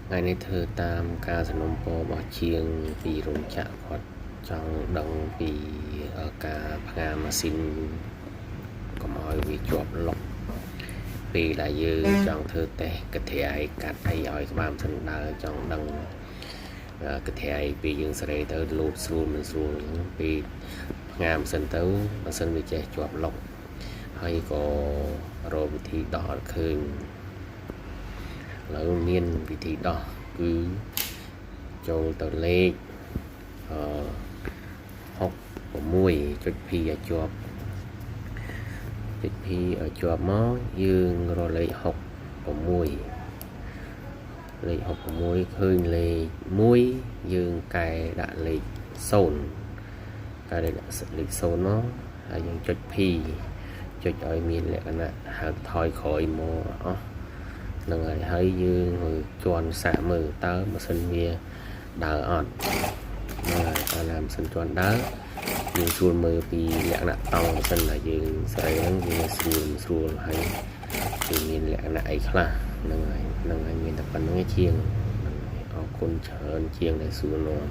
ថ្ងៃនេះធ្វើតាមការសំណូមពររបស់ជាងពីរោងចក្រគាត់ចង់ដឹងពីការផ្ងាម៉ាស៊ីនកុំឲ្យវាជាប់ឡុកពេលដែលយើងចង់ធ្វើតេស្តកធរាយកាត់អីឲ្យក្បាលម៉ាស៊ីនដើរចង់ដឹងកធរាយពេលយើងសេរីទៅលោតស្រួលមិនស្រួលពេលផ្ងាម៉ាស៊ីនទៅម៉ាស៊ីនវាចេះជាប់ឡុកហើយក៏រកវិធីដោះអត់ឃើញឥឡូវមានវិធីដោះគឺចូលទៅលេខអឺ66ចុច P ឲ្យជាប់ចុច P ឲ្យជាប់មកយើងរកលេខ66លេខ66ឃើញលេខ1យើងកែដាក់លេខ0កែដាក់លេខ0មកហើយយើងចុច P ចុចឲ្យមានលក្ខណៈហើកថយក្រោយមកអស់ហ្នឹងហើយហើយយើងជន់សាកមើលតើម៉ាស៊ីនវាដើរអត់ហ្នឹងហើយកាលណាម៉ាស៊ីនជន់ដើរយើងស្រួលមើលពីលក្ខណៈតង់ម៉ាស៊ីនដែលយើងសេរីហ្នឹងវាស្រួលស្រួលហើយវាមានលក្ខណៈអីខ្លះហ្នឹងហើយហ្នឹងហើយមានតែប៉ុណ្្នឹងឯងជាងហ្នឹងហើយអរគុណច្រើនជាងដែលសួរនាំ។